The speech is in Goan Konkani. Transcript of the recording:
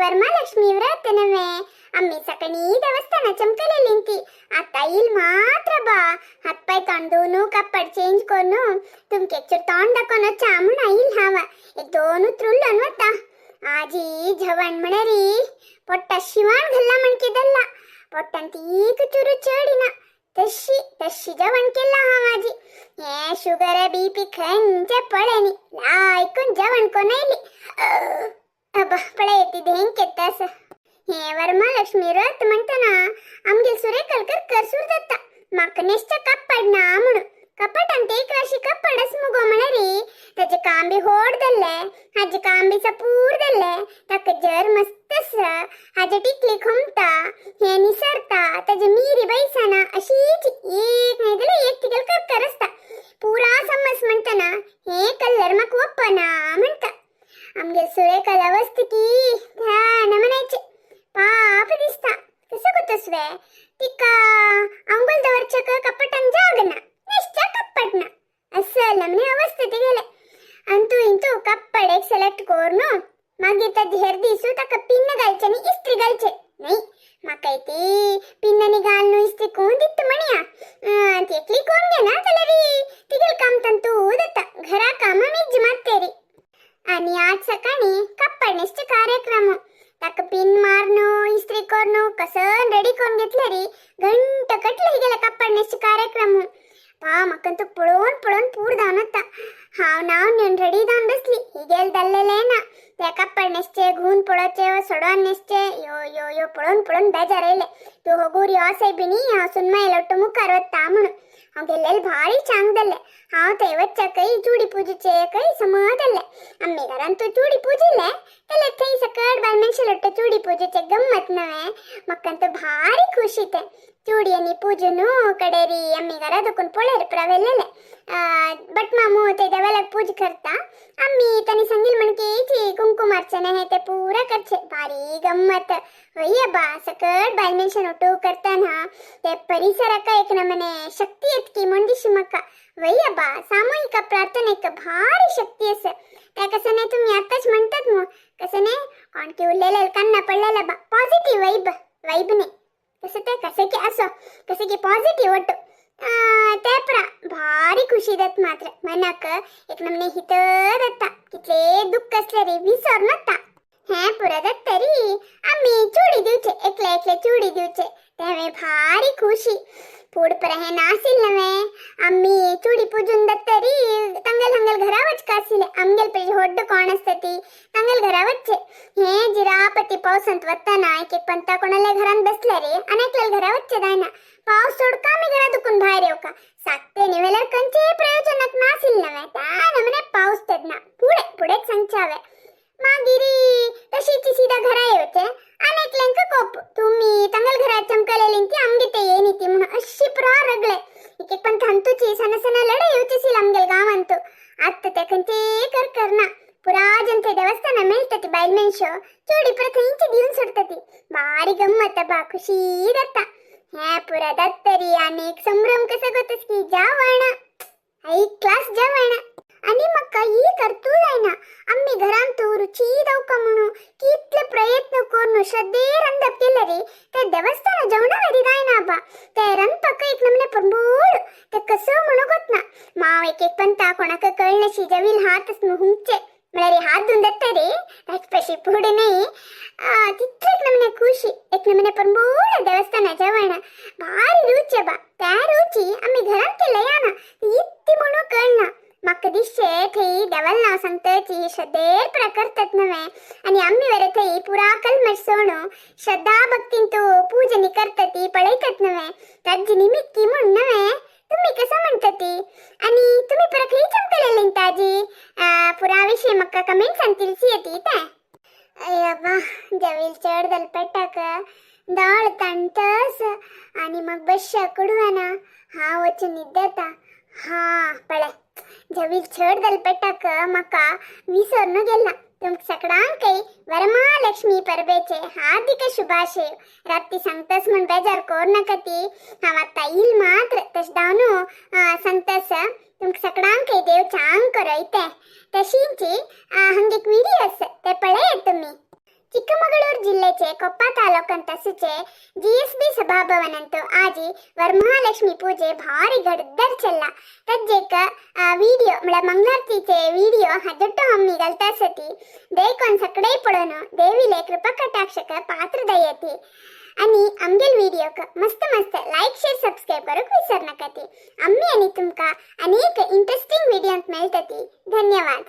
वरमालक्ष्मी व्रत नव्हे आम्ही सकाळी देवस्थाना चमकलेली आता येईल मात्र बा हातपाय तोंड धुवून कपड चेंज करून तुमके एकचूर तोंड दाखोवन चा म्हूण आईल हांव एक दोन उतरुल्लो वता. आजी जवण म्हणरी पोट्टा शिवाण घाल्ला म्हणके दल्ला पोट्टान तीक चुरू चडिना तशी तशी जेवण केला हांव आजी. हे शुगर बीपी खंयचे पळयनी लायकून जेवण कोण आयली. अबा पळय ती धेंक येता आसा. हे वरमालक्ष्मी व्रत म्हणटना आमगे सुरेकल करसूर जाता म्हाका नेसच्या कप्पड ना म्हणून कपाटांत एक राशी कप्पड आस मुगो म्हणरी ताजे काम बी होड जाल्ले हाजे काम बी सपूर जाल्ले ताका जर मस्त आसा हाजे टिकली खोमता हे निसरता ताजे मिरी बैसना अशीच एक नाही जाल्यार एक तिगेल करकर आसता पुरा समज म्हणटना हे कलर म्हाका वपना म्हणटा. आमगे सुरेकल अवस्थ की ध्यान म्हणायचे पाप दिसता कसं गोतसवे तिका आंघोळ दवरच्या कपाटान जागना निश्चा कप्पट ना असं नमने अवस्थ गेले. अंतू इंतू कप्पड एक सिलेक्ट करून मागीर ताजे हेर दिसू ताका पिन्न घालचे आनी इस्त्री घालचे न्ही म्हाका ती पिन्नांनी घालून इस्त्री कोण दिता म्हणया ती एकली कोण घेना जाल्यार तिगेल काम तंतू जाता घरा कामां मीच मात्तेरी. आणि आज सकाळी कप्पड नेसचे कार्यक्रम ताका पिन मारनो इस्त्री करून कसं रेडी करून घेतले री घंट कटले गेले कप्पड नेसचे कार्यक्रम. पा म्हाका तो पळोवन पळोवन पूर जावन वता. हांव नाव नेवन रेडी जावन बसली ही गेल जाल्लेलें ना त्या कप्पड नेसचे घुवन पळोवचे सोडवान नेसचे यो यो यो पळोवन पळोवन बेजार येयले. तूं होगूर यो सायबिणी हांव सुनमाय लोट्टो मुखार वता म्हणून हांव गेल्लेले भारी चांग जाल्लें. हांव थंय वच्चाकय चुडी पुजचे कय समज जाल्लें. आम्मी घरान तूं चुडी पुजिल्लें जाल्यार थंय सकट बायल मनशे लोट्टो चुडी पुजचे गम्मत नव्हे म्हाका तर भारी खुशी तें चुडी आनी पुजून कडेरी आम्मी घरा दुखून पळयर प्रवेलेले बट मामू ते देवालाक पूज करता आम्ही तांणी सांगील म्हणके कुंकुमार्चना हे ते पुरा करचे भारी गम्मत. हय बा सकट बायल मनशान ओटू करतना ते परिसराक एक नमने शक्ती येतकी म्हूण दिशी म्हाका. वय बा सामुहीक प्रार्थनेक भारी शक्ती आसा त्या कसं नाही तुम्ही आताच म्हणतात मग कसं नाही कोण की उरलेले कान्ना पडलेला बा पॉझिटिव्ह वाईब वाईब नाही कसं ते कसं की असो कसं की पॉझिटिव्ह वाटतो ते परा भारी खुशी देत मात्र मनाक एक नमने हित जाता कितले दुःख असले रे विसर नता. हे पुरा जात तरी आम्ही चुडी दिवचे एकले एकले चुडी दिवचे तेवे भारी खुशी. फूड पर हे नासील नव्हे आम्ही चुडी पुजून दत्तरी तंगल हंगल घरा वचका आशिल्ले आमगेल पळय होड्ड कोण आसता ती तंगल घरा वचचे हे जिरापती पावसांत वतना एक एक पंता कोणाल्या घरात बसले रे आनी एकल्या घरा वचचे जायना पावस सोडका आमी घरा दुखून भायर येवका साकते न्ही जाल्यार खंयचेय प्रयोजनाक नासील नव्हे त्या नमने पावस तेन्ना फुडें फुडेंच सांगचें हांवें. मागीर तशीच सीधा घरा येवचे आनी एकल्यांक कोप तुम्ही तंगल घरात चमकलेली ती आमगे ते येनी ती म्हणून अशी पुरा रगळे एक एक पण थांतूची सण सण लढाई येवची सील आमगेल गावांत. आत्ता ते खंयचे कर करना पुरा जनते देवस्थाना मेळटा ती बायल मनशो चोडी पुरा थंयची दिवन सोडटा ती भारी गम्मत बा खुशी जाता. हे पुरा दत्तरी आनी एक संभ्रम कसो गोतस की जेवण हाय क्लास जेवण. आनी म्हाका ही करतू जायना आम्ही घरांत रुची दवका म्हणून कितले प्रयत्न करून श्रद्धे रांदप केले रे ते देवस्थान जेवणा वरी जायना बा ते रांदपाक एक नमने परबोळ ते कसं म्हणू गोतना माव एक एक पंता कोणाक कळनशी जेवील हात हुंगचे म्हळ्यार हात धुवन दत्ता रे ताचे पशी फुडें न्ही तितले एक नमने खुशी एक नमने परबोळ देवस्थाना जेवण भारी रुची बा त्या रुची आम्ही घरात केलं या ना इतकी म्हणून कळना. म्हाका दिसचे थंय देवाल नांव सांगताची श्रद्धेर पुरा करतात नव्हे आनी आम्ही वरे थंय पुरा कल्मश सोडून श्रद्धा भक्तीन तो पूजनी करतात ती पळयतात नव्हे ताजी निमित्त की म्हूण नव्हे तुम्ही कसं म्हणता ती आणि तुम्ही परत खंय चमकलेले ताजी पुरा विषय म्हाका कमेंट्सान तिळसी येते ते. अय्यब्बा जवील चड जाल पेटाक दाळ ताणतस आणि मग बश्या कडवाना हांव वचून न्हिद येता. हा पळय जवील चड जाल पेटाक म्हाका विसरून गेला. तुमकां सगळ्यांकय वरमालक्ष्मी परबेचे हार्दिक शुभाशय. रात्री सांगतास म्हण बेजार कोर नाका ती हांव आतां येईल मात्र तशें जावन सांगतास तुमकां सगळ्यांकय देव चांग करयते. तशींची हांगा एक व्हिडिओ आसा ते पळयात तुमी. चिक्कमगळूर. ಜಿಲ್ಲೆचे ಕೊಪ್ಪ ತಾಲೂಕಂತ ಸುಚೆ ಜಿಎಸ್ಬಿ ಸಭಾಭವನಂತು ಆಜಿ ವರಮಹಾಲಕ್ಷ್ಮಿ ಪೂಜೆ ಭಾರಿ ಗಡ್ದರ್ ಚೆಲ್ಲ. ತಜ್ಜೇಕ ವಿಡಿಯೋ म्हळ्यार मंगलारतीचे ವಿಡಿಯೋ ಹದಟ್ಟು ಹಮ್ಮಿ ಗಲ್ತಾಸತಿ. ದೇಕೊಂಡ್ ಸಕಡೆ पळोवन देवीले कृपा कटाक्षक पात्र दयती आणि आमगेल व्हिडिओक मस्त मस्त लाईक, शेअर, सबस्क्राईब करूक विसर नकाती. आम्ही आणि तुमका अनेक इंटरेस्टिंग व्हिडिओ मेळटती. धन्यवाद.